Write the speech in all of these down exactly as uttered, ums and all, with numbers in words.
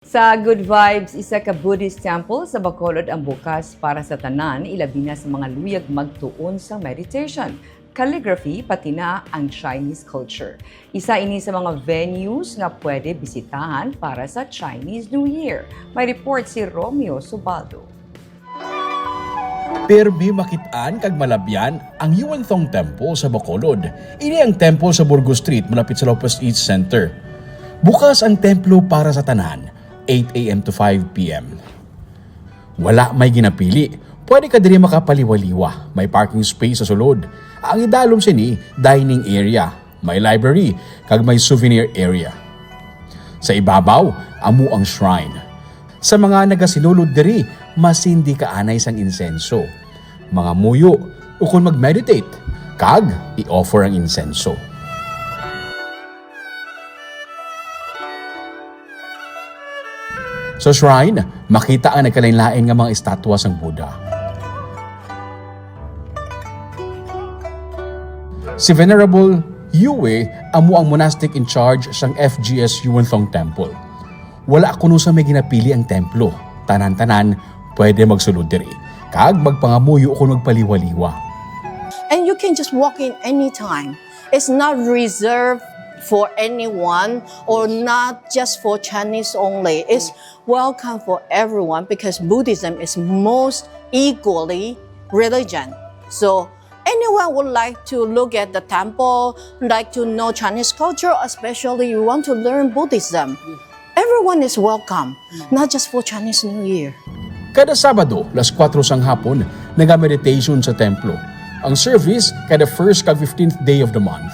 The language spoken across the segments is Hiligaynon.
Sa Good Vibes, isa ka Buddhist temple sa Bacolod ang bukas para sa tanan, ilabi na sa mga luyag magtuon sa meditation, calligraphy, pati na ang Chinese culture. Isa ini sa mga venues nga pwede bisitahan para sa Chinese New Year. May report si Romeo Subaldo. Pirmi makit-an kag malabyan ang Yuanthong Temple sa Bacolod. Ini ang temple sa Burgos Street, malapit sa Lopez East Center. Bukas ang templo para sa tanan, eight a m to five p m. Wala may ginapili. Pwede ka diri makapaliwa-liwa. May parking space sa sulod. Ang idalom sini, dining area. May library, kag may souvenir area. Sa ibabaw, amo ang shrine. Sa mga nagasinulod diri, masindi ka anay sang insenso, mangamuyo, ukon mag-meditate, kag i-offer ang insenso. Sa shrine, makita ang nagkalain-lain nga mga estatwa sang Buddha. Si Venerable Yue amo ang monastic in charge sang F G S Yuanthong Temple. Wala kuno sa may ginapili ang templo. Tanan-tanan pwede magsulod diri kag magpangamuyo kon magpaliwaliwa. And you can just walk in anytime. It's not reserved for anyone or not just for Chinese only. It's welcome for everyone because Buddhism is most equally religion. So anyone would like to look at the temple, like to know Chinese culture, especially you want to learn Buddhism. Everyone is welcome, not just for Chinese New Year. Kada Sabado, las kuwatro sang hapon, naga-meditation sa templo. Ang service kada first kag fifteenth day of the month.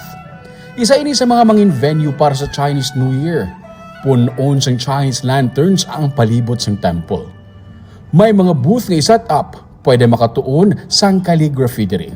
Isa ini sa mga mangin venue para sa Chinese New Year. Pun-on sang Chinese lanterns ang palibot sang temple. May mga booth nga i-set up, pwede makatuon sang calligraphy diri.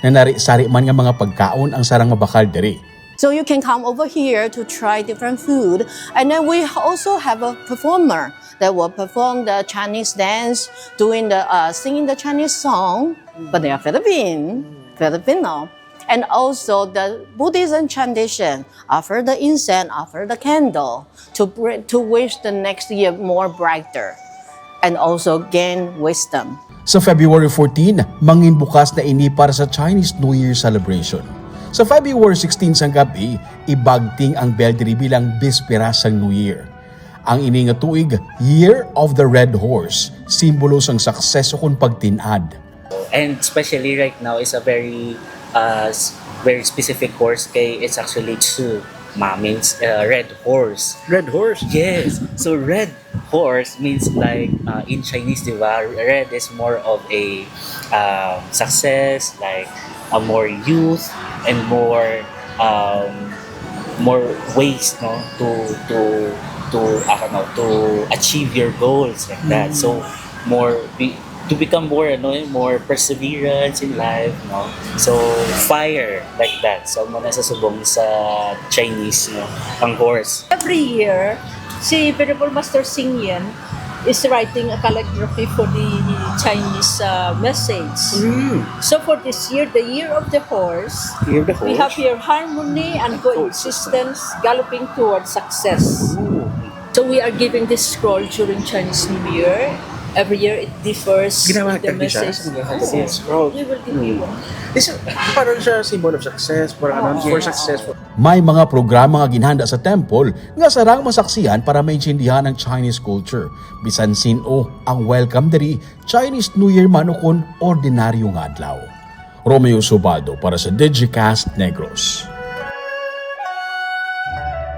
Nanari-sari man nga mga pagkaon ang sarang mabakal diri. So you can come over here to try different food. And then we also have a performer that will perform the Chinese dance, doing the uh, singing the Chinese song, but they are Philippine, Filipino. And also the Buddhism tradition, offer the incense, offer the candle to bring, to wish the next year more brighter and also gain wisdom. Sa February fourteen, mangin bukas na ini para sa Chinese New Year celebration. Sa February sixteen sang gab-i, ibagting ang bell diri bilang bisperas sang New Year. Ang ini nga tuig, Year of the Red Horse, simbolo sang success ukon pagtin-ad. And especially right now is a very uh, s- very specific horse kay it's actually chu ma means uh, red horse. Red horse. Yes. So red horse means like uh, in Chinese, di ba? Red is more of a um, success, like a more youth and more um, more ways, no, to to to uh, no, to achieve your goals like that. So more be, to become more ano, eh, more perseverance in life, no. So fire like that. So muna sa subong sa Chinese, no, ang horse. Every year, si Venerable Master Xing Yin is writing a calligraphy for the Chinese uh, message. So for this year, the year of the horse, Year of the we have horse. Here harmony and coexistence, galloping towards success. So we are giving this scroll during Chinese New Year. Every year it differs. Ginawa The nagtagpi siya? message. Ang scroll. We will give you one. This, parang siya symbol of success, parang ano, for successful. May mga programa nga ginhanda sa temple nga sarang masaksihan para maintindihan ang Chinese culture. Bisan sin-o ang welcome diri, Chinese New Year man ukon ordinaryo nga adlaw. Romeo Subaldo para sa Digicast Negros.